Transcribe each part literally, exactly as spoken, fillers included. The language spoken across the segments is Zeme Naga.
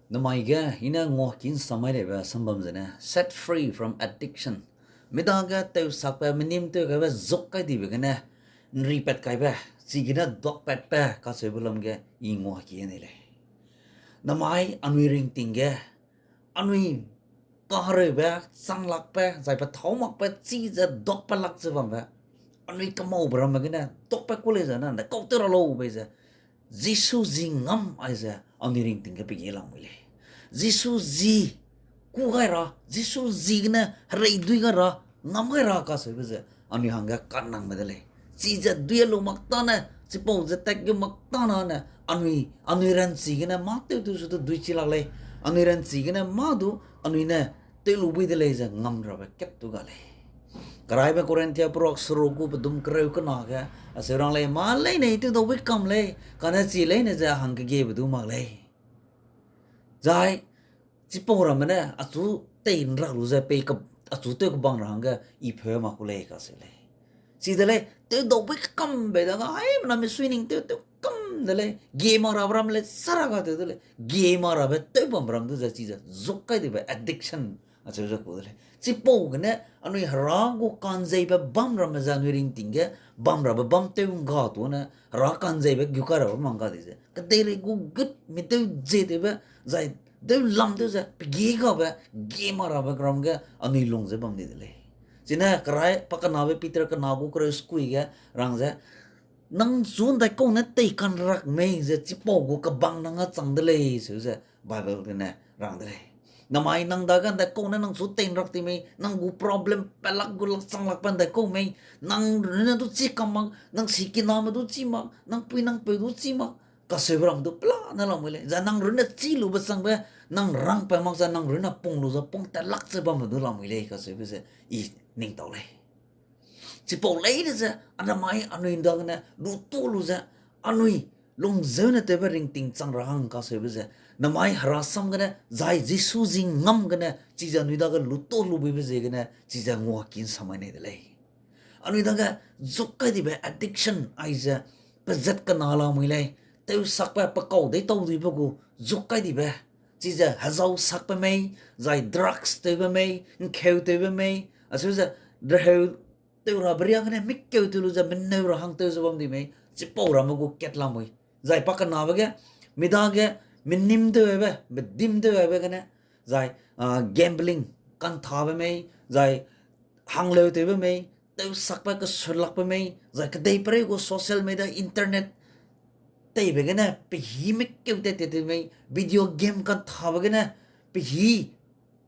Namai ge i ne nguaki ’nsamai leibe sambam zene set free from addiction. Midage tewsakbe, menim tewgaibe, zuk kai dibe gene, ’nripat kaibe, chigene duakpatbe kacheube lam ge i nguaki nei lei. Namai anui ringting ge, anui kahereube, changlakbe, zai pethâu makbe, chize duakpat lak ze bambe, anui kemaube ramme gene duakpat ku lei ze na, ’ndaikau tew ra lau bei ze, Jisu ji ngam aize anui ringting ge pege lamui lei. Jisu ji kû gai ra, Jisu ji gene hereidui gai ra, ngam gai ra kacheube ze anui hangge kannangbe de lei. Chize dui lu mak tâne, chipau ze tat ge mak tâne, anui, anui ranchi gene mâ tew tew su du dui chi lak lei. Anui ranchi gene mâ du anui ne tew lu bui de lei ze ngam rabe kat tu ga lei. Keraibe Korinthia perak seruk gu pedum kereu kena ge, acheu rang lei, mâ leine i tewdau bui kam lei, kane chi leine ze hangkegiebe du mak lei. Zai, chipau ramme ne achu tei ’nrak lu ze pei ka, achu tew kebang ra hangge i peu mak ku lei kacheu lei. Chide lei, tewdau bui kam bei dage, haimena mi sui ning tew, tew kam de lei, gie mak rabe ramme lei, sara ga tew de lei, gie mak rabe tew bam ram du ze chize zuk kai dibe addiction acheu ze ku de lei. Chipau gene anui Hera gu ka'nzeibe bam ramme ze anui ringting ge bam rabe bam tew ’ngga tu ne, Hera ka'nzeibe gu kai rabe mang ga di ze, kedeirei gu gut mi tew zie tewbe, zai deu lam tew ze pege gabe, gie mak rabe ram ge anui lung ze bam di de lei. Chine kerai pakenabe Peter kena gu kereu sekui ge rang ze, nang chu ’ndaikau ne tei kanrak mei ze chipau gu kebang nang â chang de lei, seu ze Bible gene rang de lei. Namai nang dage ’ndaikau ne nang chu tei ’nrak ti mei, nang gu problem pelak gu lak changlakbe ’ndaikau mei, nang runne du chî kam mak, nang sikiname du chî mak, nang pui nang peu du chî mak, kaseube ram du pelane lamui lei. Zai nang runne chî lube changbe, nang rangpat mak ze nang runne pung lu ze pung tat lak ze bamme du lamui lei, kaseube ze i ning tau lei. Chipau leine ze, anamai anui dagene lutu lu ze, anui lungzeune tewbe ringting chang ra hang kaseube ze, namai Hera sam gene, zai Jisu ji ngam gene, chize anui dage lutu lu buibe ziegene, chize nguaki ’nsamai nei de lei. Anui dage zuk kai dibe addiction aize, pezat kena lamui lei, tewsakbe pekau deîtau dibe gu zuk kai dibe, chize hezau sakbe mei, zai drugs tewbe mei, ’ngkeu tewbe mei, acheu ze reheu tew rabe riâ gene mikeu tew lu ze meneu ra hang tew ze bam di mei, chipau ramme gu kat lamui. Zai pakenabe ge, mi dage, menim tewbe, medim tewbe gene, zai, ah, gambling, kanthabe mei, zai hangleu tewbe mei, tewsakbe kesulakbe mei, zai kedeiperei gu social media, internet, teibe gene pehî mikeu tat tat te mei, video game kanthabe gene pehî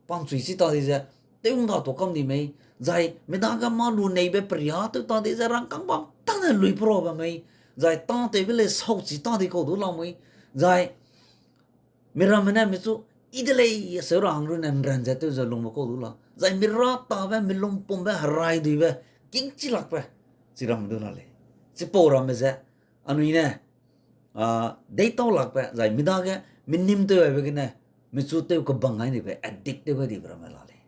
pamchui chi ta di ze, tew ’ngga tuâ kam di mei, zai mi dage mâ lu neibe peria tew ta di ze rangkâng bam tâne lui pera bam mei, zai tâtewbe lei sauchi ta di kau du lamui, zai miramme ne michu yi de lei aseu ra hang runne ’nran ze tew ze lungbe kau du la, zai mira tabe milungpumbe herai duibe, kingchi lakbe, chi ram du la lei. Chipau ramme ze, anui ne, ah, deîtau lakbe, zai mi dage, menim tewbe gene, michu tew kebang gai dibe, addict tew gai dibe ramme la lei.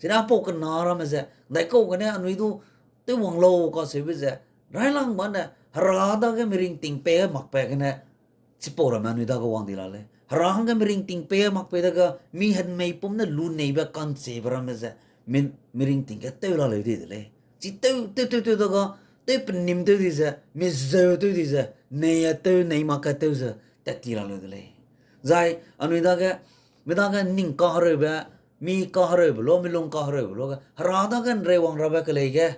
Chine apau kena ramme ze, ’ndaikau gene anui du, tew wang lau kaseube ze, railangbe ne, Hera dage miringting pei makbe gene, chipau ramme anui dage wang di la lei. Hera hangge miringting pei makbe dage, mi henmeipum ne lu neibe ka'nchibe ramme ze, mi, miringting ge tew la leu di de lei. Chi tew, tew, tew, tew dage, tew penim tew di ze, mi zeu tew di ze, nei a tew, nei mak ka tew ze, tat ti la leu de lei. Zai, anui dage, mi dage ning kahereube, mi kahereube lu, milung kahereube lu ge, Hera dage ’nrei wang rabe kelei ge,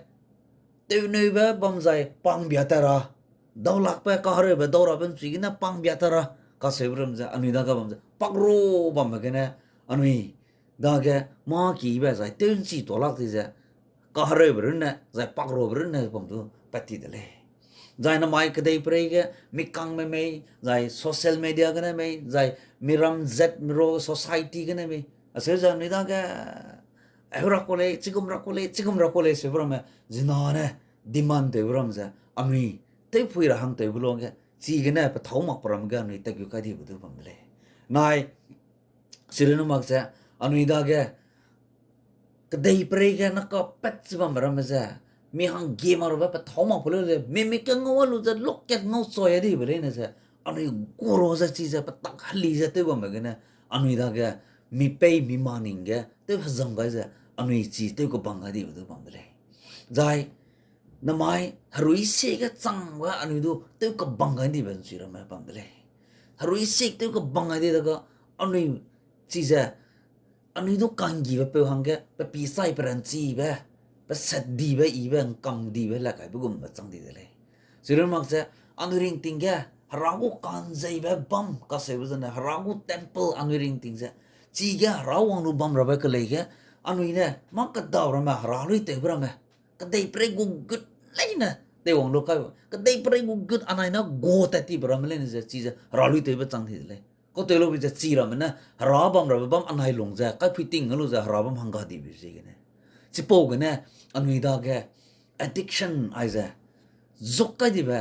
tewneube bam zai pangbia ta ra, daulakbe kahereube dau rabe ’nchui gene pangbia ta ra, kaseube ram ze, anui dage bam ze, pakru bambe gene, anui dage mâ kibe zai tew ’nchi tuâ lak di ze, kahereube runne, zai pakrube runne bam du pat ti de lei. Zai namai kedeiperei ge, mikangme mei, zai social media gene mei, zai miram zat miro society gene mei, aseu ze anui dage, heu ra ku lei, chigum ra ku lei, chigum ra ku lei, seube ramme, zinane, demand tewbe ram ze, anui, tewpui ra hang tewbe lu ge, chigene pethâu makbe ram ge anui tat gu kai dibe du bam de lei. Nai, sirunne mak ze, anui dage, kedeiperei ge naka pat chi bambe ramme ze, mi hangge mak rabe pethâu makbe leu ze, mi mi ke ngau a lu ze, lok kat ngau choi a dibe leine ze, anui guro ze chize petak heli ze tew bamme gene, anui dage mipei mimaning ge tew hezam gai ze, anui chi tew kebang gai dibe du bam de lei. Zai, namai herui sie ge changbe anui du tew kebang gai dibe ’nchui ramme bam de lei. Herui sie tew kebang gai di dega, anui chize, anui du kanggibe peu hangge, pe pi chai pe ranchibe, pe sat dibe yibe, ’ngkam dibe, la kaibe gumbe chang di de lei. Chirun mak ze, anui ringting ge, Hera gu ka'nzeibe bam kaseube zene, Hera gu temple anui ringting ze, chige Hera wang lu bam rabe kelei ge, anui ne, mâ kedau ramme, Hera lui tewbe ramme, kedeiperei gu gut leine, teiwang lu kai, kedeiperei gu gut anai ne go tat tibe ramme leine ze, chize Hera lui tewbe chang di de lei. Kau tew lu bi ze chi ramme ne, Hera bam rabe bam anai lung ze, kaipui ting lu ze Hera bam hangga dibe ziegene. Chipau gene, anui dage addiction aize, zuk kai dibe,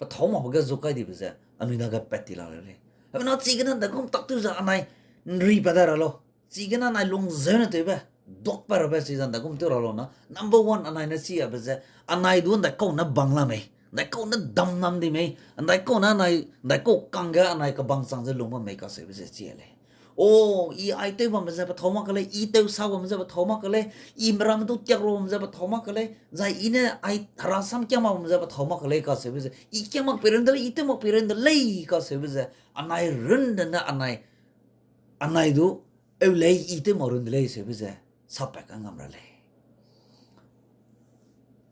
pethâu makbe ge zuk kai dibe ze, anui dage pat ti la leu lei. Hena chigene ’ndaigum tak tew ze anai ’nripat dai ra lau. Chigene anai lungzeune tewbe, duakpat rabe chize ’ndaigum tew ra lau na. Number one anai ne chi abe ze, anai du ’ndaikau ne bang la mei, ’ndaikau ne dam nam di mei, ’ndaikau ne anai, ’ndaikau kangge anai kebang chang ze lung bam mei kaseube ze chi a lei. O, i ai tew bamme ze pethâu mak ke lei, i tew sa bamme ze pethâu mak ke lei, i meramme du tiak ra bamme ze pethâu mak ke lei, zai i ne ai herasam kiam mak bamme ze pethâu mak ke lei kaseube ze, i kiam mak pei run de lei, i tew mak pei run de lei kaseube ze, anai run de ne anai, anai du, eu lei i tew mak run de lei seube ze, sapat ka ngam ra lei.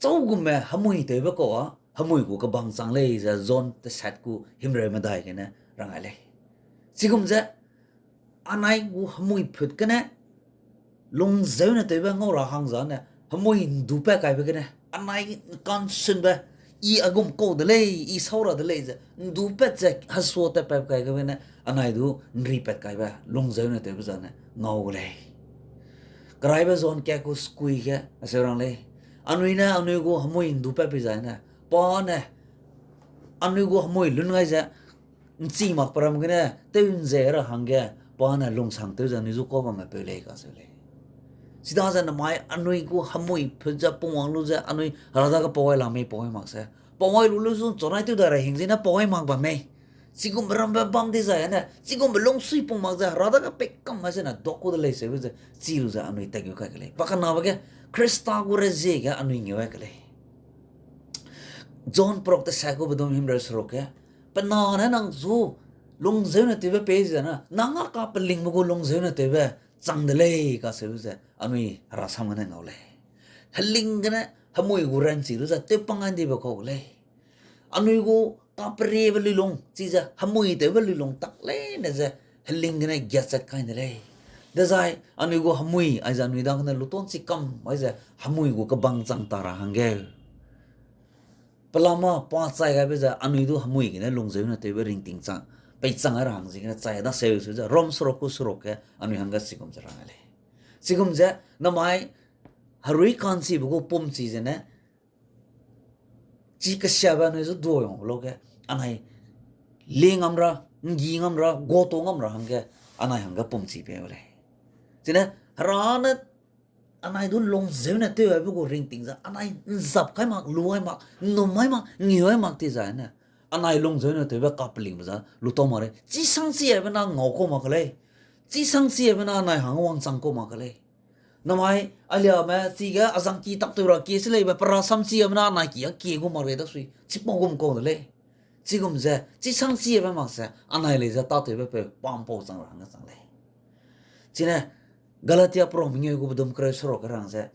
Châugumme hemui tewbe kau a, hemui gu kebang chang lei ze John tesat gu himreu medai gene rang ai lei. Chigum ze, anai gu hemui phut gene, lungzeune tewbe ngau ra hang zane, hemui ’ndupat kaibe gene, anai ’nkansunbe, i aigum kau de lei, i sau ra de lei ze, ’ndupat ze hesua tatpat kaibe gene, anai du ’nripat kaibe, lungzeune tewbe zane ngau gu lei. Keraibe John kat gu sekui ge aseu rang lei. Anui ne anui gu hemui ’ndupat pei zai ne, pa ne, anui gu hemui lun gai ze, ’nchi mak peram gene, tew ’nze ra hangge, pa ne lungsang tew ze anui zu kau bamme peu lei kaseu lei. Chidaze namai anui gu hemui phut ze pungwang lu ze anui Hera dage pau ai la mei pau ai mak se. Pau ai lu lu zu ’nchonai tew dai ra hing zene pau ai mak bam mei. Chigumbe rambe bam dizai ane, chigumbe lungsui pung mak ze Hera dage pei kam mai zene duak ku de lei seube ze, chi lu ze anui tat gu kai ke lei. Pakenabe ge, Khrista gu rezie ge anui ngeu ai ke lei. John prok tesat gu bedum himreu seruk ge, pe na ne nang zu lungzeune tewbe pei zene, nang â kapelingbe gu lungzeune tewbe chang de lei kaseube ze, anui herasam gene ngau lei. Heling gene hemui gu ranchi lu ze tewpang gai dibe kau lei. Anui gu kaperiebe luilung, chize hemui tewbe luilung tak leine ze heling gene giachat kai de lei. Dezai anui gu hemui, aize anui dagene luton chi kam, aize hemui gu kebang chang ta ra hangge, pelama pa chai gaibe ze anui du hemui gene lungzeune tewbe ringting chang, peichang ra hang ziegene chai daseu su ze Rom seruk gu seruk ge anui hangge chigum ze rang lei. Chigum ze namai herui ka'nchibe gu pumchi zene, chi kesiabe anui zu duiwang lau ge, anai lie ngam ra, ’nggi ngam ra, guato ngam ra hangge, anai hangge pumchi pei lei. Chine, Hera ne anai du lungzeune tewbe gu ringting ze, anai ’nzap kai mak, lu ai mak, ’nnum ai mak, ngeu ai mak ti zai ne, anai lungzeune tewbe kapelingbe ze lutau mak lei. Chisang chiabe na ngau kau mak ke lei. Chisang chiabe na anai hang wangchang kau mak ke lei. Namai aliame chige azangki tak tew ra kie se leibe, pe rasam chiabe na anai ki a kie gu mak lei dasui, chipau gum kau de lei. Chigum ze, chisang chiabe mak ze, anai lei ze tâtewbe peu pampau chang ra hangge chang lei. Chine, Galatia prom mengeu gu bedum kereu seruk ge rang ze,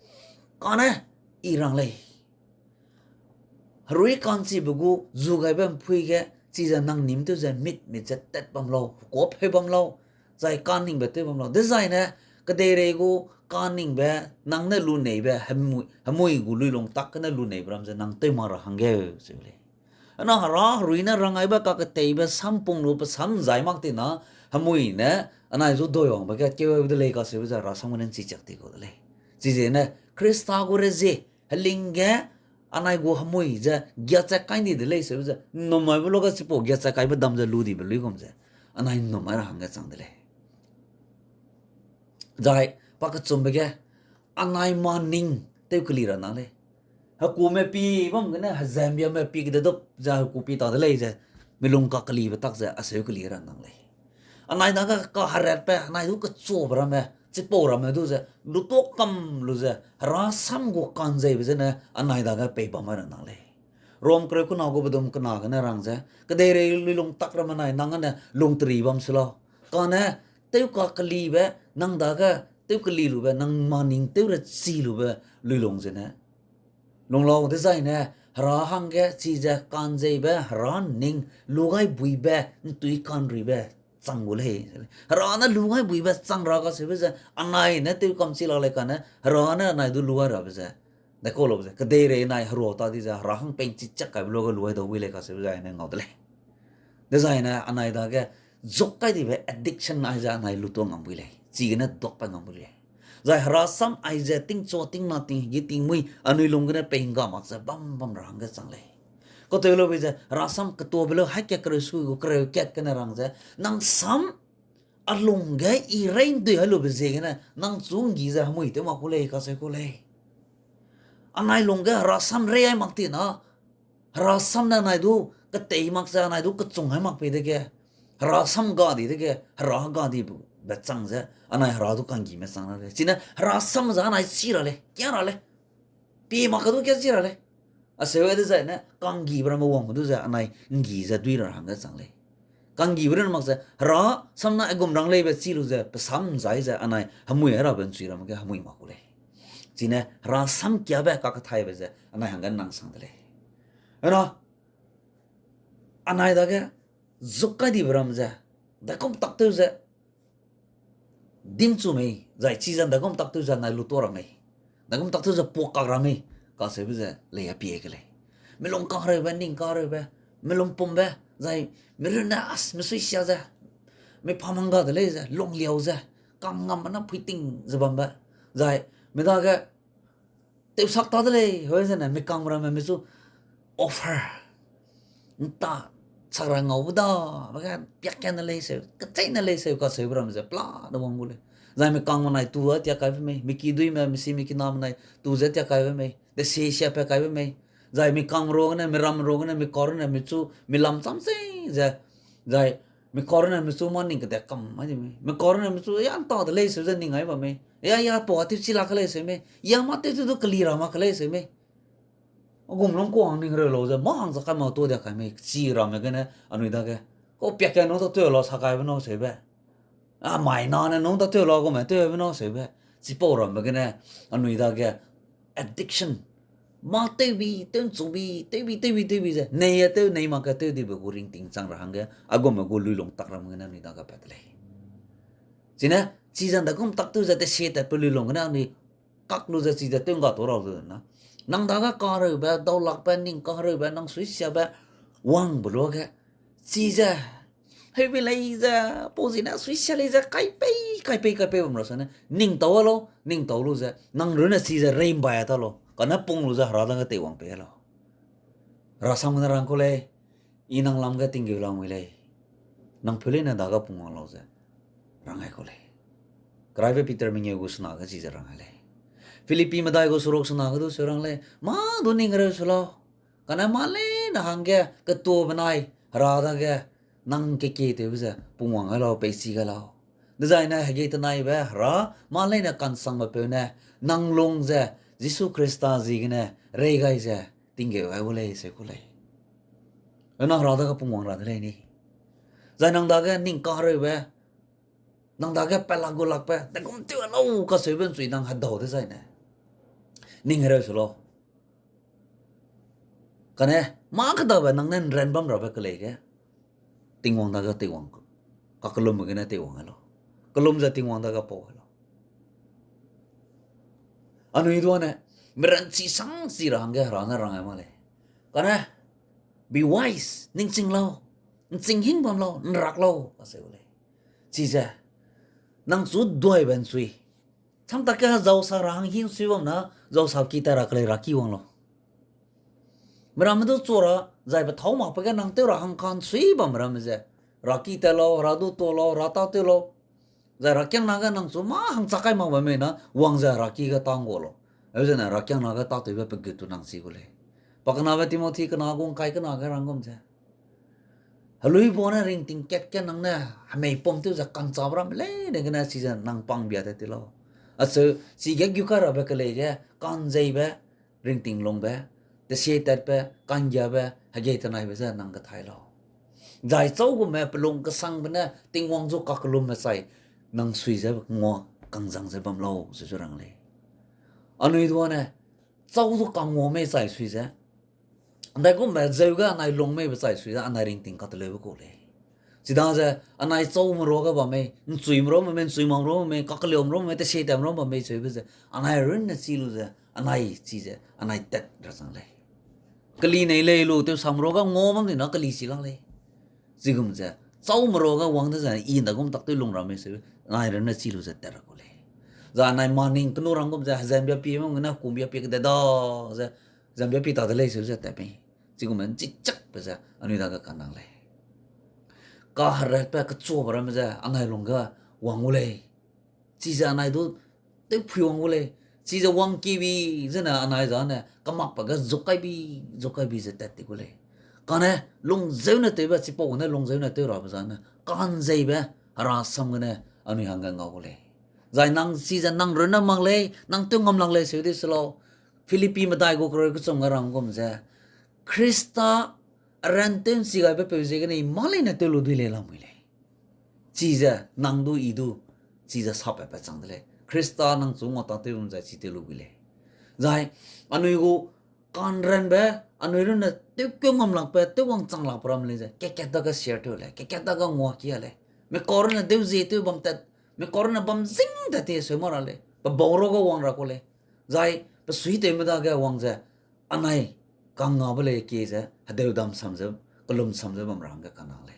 kane, i rang lei. Herui ka'nchibe gu zu gaibe ’mpui ge, chize nang nîm tew ze mit mit ze tat bam lau, kuâ pheu bam lau, zai ka'nningbe tew bam lau. Dezaine, kedeirei gu ka'nningbe, nang ne luneibe, hemui, hemui gu luilung tak gene luneibe ram ze nang tew mak ra hangge, seu lei. Ana Hera herui ne rang gaibe kaketeibe sampung lu pe sam zai mak tina, hemui ne, anai zu duiwangbe ge keu de lei kaseube ze rasam gene ’nchi chak ti kau de lei. Chizene, Khrista gu rezie, heling ge, anai gu hemui ze giachat kai ndi de lei seube ze, ’nnum aibe lu ge chipau giachat kaibe dam ze lu dibe luigum ze, anai ’nnum ai ra hangge chang de lei. Zai, pakechumbe ge, anai maning tew keli ra na lei. Hekume pi bam gene, hezambiame pi kededup ze heku pi ta de lei ze, Milung kakelibe tak ze aseu keli ra nang lei. Anai dage kaheratbe, anai du kechuabe ramme, chipau ramme du ze, lutuâ kam lu ze, Hera sam gu ka'nzeibe zene, anai dage pei bam mai ra nang lei. Rom kereu kena gu bedum kena gene rang ze, kedeirei luilung tak ramme nai nang gene lungteri bam se lau. Kane, tewkakelibe, nang dage, tewkeli lube, nang maning tew rechi lube, luilung zene. Lunglau dezaine, Hera hangge chize ka'nzeibe, Hera ning, lugaibuibe, ntui ka'nribe, chang gu lei. Hera ne lugaibuibe chang ra kaseube ze, anai ne tew kam chi lak lei kane, Hera ne anai du lugai rabe ze. Daikau lube ze, kedeirei nai herua ta di ze, Hera hang pengchi chak kaibe luage lugai dau bui lei kaseube ze, aine ngau de lei. Dezaine anai dage, zuk kai dibe addiction aize anai lutuâ ngam bui lei. Chigene duak pa ngam bui lei. Zai Hera sam aize tingchua tingna tinghegi tingmui anui lung gene pei ngga mak ze bam bam ra hangge chang lei. Katew lube ze Hera sam ketuabe leu haî kat kereu sui gu kereu kat gene rang ze, nang sam a lung ge i rei ndui hai lube ziegene nang chu nggi ze hemui tew mak ku lei, kaseu ku lei. Anai lung ge Hera sam rei ai mak ti na, Hera sam ne anai du ketei mak ze anai du kechung hai mak pei dege, Hera sam ga di dege, Hera ga dibe chang ze, anai Hera du kanggime chang ra lei. Chine Hera sam ze anai chi ra lei, kia ra lei. Pie mak ka du kia chi ra lei. Aseu dezaine, kanggibe ramme wangme du ze anai nggi ze dui ra hangge chang lei. Kanggibe run mak ze, Hera sam na aigum rang leibe chi lu ze, pe sam zai ze anai hemui ai rabe nchui ramme ge hemui mak ku lei. Chine Hera sam kiabe kakethaibe ze anai hangge nang sang de lei. Ena, anai dage, zuk kai dibe ram ze, dagum tak tew ze, dimchu mei, zai chize dagum tak tew ze anai lutuâ ra mei, dagum tak tew ze puak kak ra mei, kaseube ze lei a pie ke lei. Milung kahereube, ning kahereube, milung pumbe, zai mirunne as, mesuisia ze, mi pam hangga de lei ze, lungliau ze, kangngam na phuiting ze bambe, zai, mi dage, tewsak ta de lei, heu zene, mi kangme ramme michu offer. Nta, sak ra ngau bu da, ba ge, piak kane lei seu, kecheîne lei seu, kaseube ramme ze, pla de wang gu lei. Zai mi kangme nai tu a tia kaibe mei, mi kiduîme, mi si mi kiname nai tu ze tia kaibe mei, desie siapat kaibe mei. Zai mi kangme ruagene, mi ramme ruagene, mi kau rune, michu, mi lam cham sei ze. Zai, mi kau rune, michu mâ ning kede kam mai di mei. Mi kau rune, michu, ya nta de lei seu ze ning ai bam mei. Ya, ya, pau a tewchi lak ke lei seu mei. Ya mâ tew tew du keli ra mak ke lei seu mei. Agum lungkuang ning reu lau ze, mâ hang za kai ma tu dia kai mei, chi ramme gene, anui dage. Kau piak ke nung ta tew lau sa kaibe nau seube. A, mai na ne nung ta tew lau gume tewbe nau seube. Chipau ramme gene, anui dage, addiction. Mâ tewbi, tew nchubi, tewbi, tewbi, tewbi ze. Nei a tew, nei mak ke tew dibe gu ringting chang ra hangge, agume gu luilung tak ramme gene anui dage pat de lei. Chine, chize dagum tak tew ze desie tatpe luilung gene anui kak lu ze chize tew ngga tu rau de na. Nang dage kahereube, daulakbe, ning kahereube, nang suisiabe, wangbe luage. Chize, heubi lei ze, pau zine suisia lei ze, kaipei, kaipei, kaipei bam ra sane. Ning tau a lau, ning tau lu ze, nang runne chize reimbai a ta lau. Kane pung lu ze Hera dage teiwang pei a lau. Hera sam gene rang kau lei, I nang lam ge tinggeu lamui lei, nang pheu leine dage pungwang lau ze rang ai kau lei. Keraibe Peter mengeu gu sena ge chize rang ai lei. Philippi medai gu seruk sena ge du seu rang lei, mâ du ning hereu su lau. Kane mâ leine hangge ketuabe nai, Hera dage nang kekie tewbe ze pungwang gai lau, peichi gai lau. Dezaine hegei tenaibe Hera mâ leine kansangbe peu ne nang lung ze Jisu Khrista ziegene rei gai ze tinggeu gai gu lei, seu ku lei. Nang Hera dage pungwang ra de lei ni. Zai nang dage ning kahereube, nang dage pelak gu lakbe, dagum tew lau kaseube nchui nang hedau dezaine ning hereu su lau. Kane, mâ kedabe nang ne nran bam rabe kelei ge, Tingwang dage teiwang, kakellumbe gene teiwang gai lau. Kellum ze Tingwang dage pau gai lau. Anui duane, miranchi sangchi ra hangge Hera ne rang ai mak lei. Kane, be wise, ningching lau, nching hing bam lau, nrak lau, kaseu lei. Chize, nang chu duaibe nchui. Cham tak ke zausak ra hang hing sui bam na, zausak ki ta ra kelei ra ki wang lau. Meramme du chu ra, zai pe thâu makbe ge nang tew ra hang kan sui bam ramme ze. Ra ki ta lau, Hera du tuâ lau, Hera tâtew lau. Zai rakiangna ge nang chu mâ hangchak kai mak bam mei na, wang ze Hera ki ge tâ nggua lau. Heu zene rakiangna ge tâtewbe pe gut tu nang chi gu lei. Pakenabe Timothy kena gu ngkai kena ge rang gum ze. Heluibau ne ringting kat ge nang ne hemei pum tew ze ka'nchâbe ramme leine gene chize nang pa'ngbia tat ti lau. Acheu, chige gu kai rabe kelei ge ka'nzeibe, ringting lungbe, tesie tatbe, ka'nggiabe, hegei tenaibe je nang kethai lau. Zai châu gume pelung kesangbe ne Tingwang zu kakellumbe chai nang sui ze ngua kangzang ze bam lau ze zu rang lei. Anui duane châu zu kangua mei chai sui ze, ndaigumbe zeu ge anai lung meibe chai sui ze anai ringting kateleube kau lei. Chidaze anai châu merua ge bam mei, nchui merua bam mei, nchui mak merua bam mei, kakeliu merua bam mei, tesie tat merua bam mei cheube ze, anai runne chi lu ze, anai chize, anai tat ra chang lei. Keli nei lei lu, tewsang merua ge ngua bam di na keli chi lak lei. Chigum ze, châu merua ge wang de ze, i ndaigum tak tew lung ra mei cheube, anai runne chi lu ze tat ra kau lei. Zai anai maning kenu rang gum ze, hezambia pie bam gene, hekumbia pie kede da ze, zambia pie ta de lei cheube ze tat mei. Chigum ’nchichakbe ze anui dage kanang lei. Kaheratbe kechuabe ramme ze anai lungge wang gu lei. Chize anai du tewphui wang gu lei. Chize wangkiebi zene anai zane kemakbe ge zuk kaibi, zuk kaibi ze tat ti gu lei. Kane lungzeune tewbe, chipau gene lungzeune tew rabe zane ka'nzeibe, herasam gene anui hangge ngau gu lei. Zai nang chize nang runne mak lei, nang tew ngam lak lei seu di se lau. Philippi medai gu kereu kechum ge rang gum ze, Khrista aran tew ’nchi gaibe peu ziegene i mâ leine tew lu dui lei lamui lei. Chize nang du i du, chize sapatpat chang de lei. Khrista nang chu nguatâtew gum zai chi tew lu bui lei. Zai anui gu ka'nranbe, anui runne tewkeu ngam lakbe, tew wangchang lakbe ram lei ze, kakat dage share tew lei, kakat dage nguakia lei. Mekau runne dewzie tew bam tat, mekau runne bam zing tat ti seu ma ra lei. Pe bau ruage wang ra kau lei. Zai pe suitewme dage wang ze, anai kangngabe lei kie ze, hedeu dam sam ze, kelum sam ze bam ra hangge kanang lei.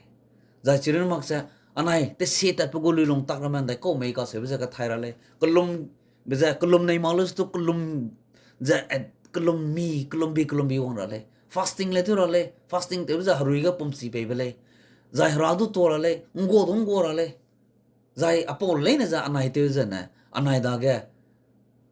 Zai chirun mak ze, anai tesie tatbe gu luilung tak ramme ’ndaikau mei kaseube ze kethai ra lei. Kelum, be ze kelum nei mak lu stu kelum ze, eh, kelum mi, kelum bi, kelum bi wang ra lei. Fasting le tew ra lei. Fasting tewbe ze herui ge pumchi peibe lei. Zai hera du tua ra lei, ’nggua du ’nggua ra lei. Zai apau leine ze anai tew zene, anai dage,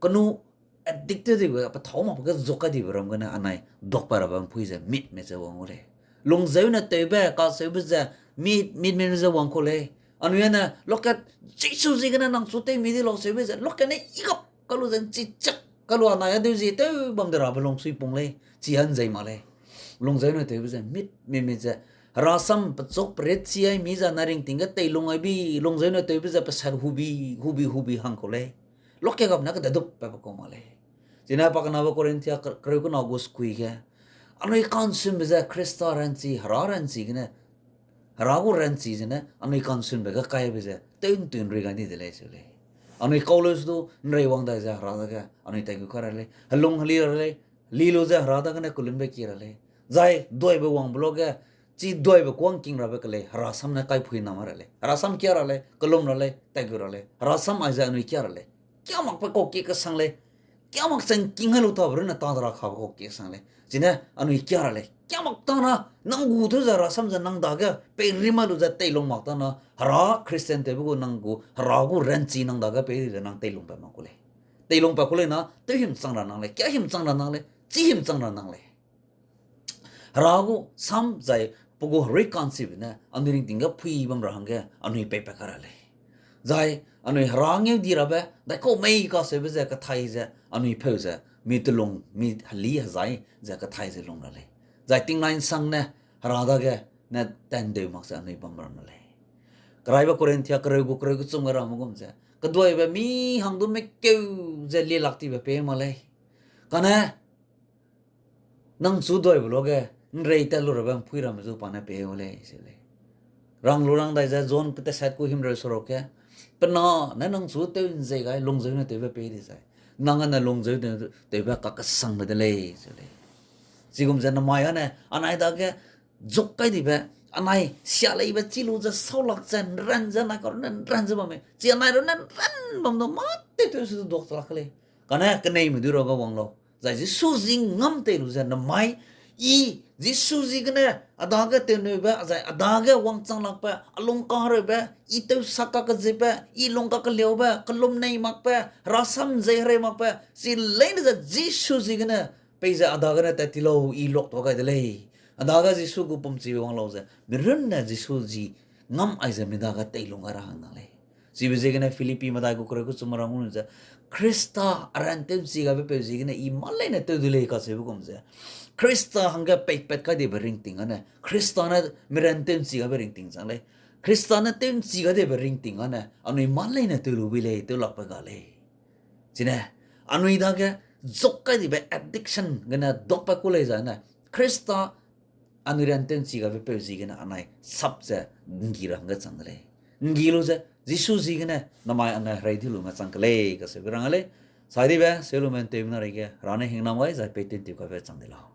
kenu addict tew dibe, pethâu makbe ge zuk kai dibe ram gene anai dokpa rabe ’mpui ze mitme ze wang gu lei. Lungzeune tewbe, kaseube ze, mit, mitme ze wang kau lei. Anui ane, lokat, Jisu ziegene nang chu tew mi di lau seube ze, lokat ne i gap kalu ze ’nchichak kalu anai adeu zie tew bam de rabe lungsui pung lei, chi ’nzei mak lei. Lungzeune tewbe ze mit, mit, mit ze, herasam pechuk perit chi ai mi ze anai ringting ge teilung ai bi, lungzeune tewbe ze pesat hubi, hubi, hubi hang kau lei. Lokat gap ne kededup pa pe kau mak lei. Chine pa kenabe Korinthia kereu kena gu sekui ge, anui kansunbe ze Khrista ranchi, hera ranchi gene, hera gu ranchi zene anui kansunbe ge kaibe ze tew ’ntun rui gai ni de lei seu lei. Anui kau leu su du ’nrei wang dai ze hera dage anui tai gu kai ra lei, helung heli ra lei, heli lu ze hera dagene kelumbe kie ra lei. Zai duaibe wangbe luage, chi duaibe kuâ ’ngking rabe kelei, herasam ne kaiphui nam ra lei, herasam kia ra lei, kelum ra lei, tai gu ra lei, herasam aize anui kia ra lei. Kia makbe kau kie kesang lei, kia mak chang king hai lu tabe runne ta de ra kabe kau kie kesang lei. Chine anui kia ra lei, kia mak ta na, nang gu tew ze herasam ze nang dage peirimai lu ze teilung mak ta na, hera Christian tewbe gu nang gu, hera gu ranchi nang dage pei ze nang teilung pat mak ku lei. Teilung pat ku lei na, tew himchang ra nang lei, kia himchang ra nang lei, chi himchang ra nang lei. Hera gu sam zai pe gu herui kanchibe ne anui ringting ge phui bam ra hangge anui peipat kai ra lei. Zai anui hera ngeu di rabe, daikau mei kaseube ze kethai ze, anui pheu ze, mi telung, mi heli hezai ze kethai ze lung ra lei. Zai tingnai ’nsang ne, hera dage ne tandeu mak ze anui bam ram ra lei. Keraibe Korinthia kereu gu kereu kechum ge ramme gum ze, keduaibe mi hang du mekeu ze lielak tibe pei mak lei. Kane, nang chu duaibe luage, ’nrei tat lu rabe ’mpui ramme zu pa ne pei gu lei, se lei. Rang lu rang dai ze John ketesat ku himreu seruk ge, pe na ne nang chu tew ’nzei gai, lungzeune tewbe pei di zai, nang ane lungzeune tewbe kakesangbe de lei, se lei. Chigum ze namai ane, anai dage, zuk kai dibe, anai sia leibe chi lu ze saulak ze ’nran ze, anai karunne ’nran ze bamme, chi anai runne ’nran bam du mâ tew tew su du duak chelak lei. Kane keneime du ruage wang lau. Zai Jisu zi ngam tei lu ze namai, i Jisu ziegene, a dage tewneube, zai a dage wangchang lakbe, a lung kahereube, i tewsak kakezibe, i lung kakeliaube, kelum nei makbe, herasam zei herei makbe, chi leine ze Jisu ziegene, peize a dagene tat ti lau, i luaktua gai de lei. A dage Jisu gu pumchibe wang lau ze, mi runne Jisu ji ngam aize mi dage teilung gai ra hang lei. Chibe ziegene Philippi medai gu kereu gu chum ra ngu ze, Khrista a ran tew'nchi gaibe peu ziegene I mâ leine tew du lei kacheube gum ze, Khrista hangge peipat kai dibe ringting ane, Khrista ne mi ran tew'nchi gaibe ringting chang lei. Khrista ne tew'nchi gai dibe ringting ane, anui mâ leine tew lu bui lei, tew lakbe ga lei. Chine, anui dage zuk kai dibe addiction gene dokpat ku lei zane, Khrista anui ran tew'nchi gaibe peu ziegene anai sap ze ’nggi ra hangge chang de lei. ’Nggi lu ze, Jisu ziegene namai anai herei di lume chang ke lei, kacheube rang lei. Sai dibe, seu lume ’nteumena reige, Hera ne hingnam gai zai pei tew'ntiu kaibe chang de lau.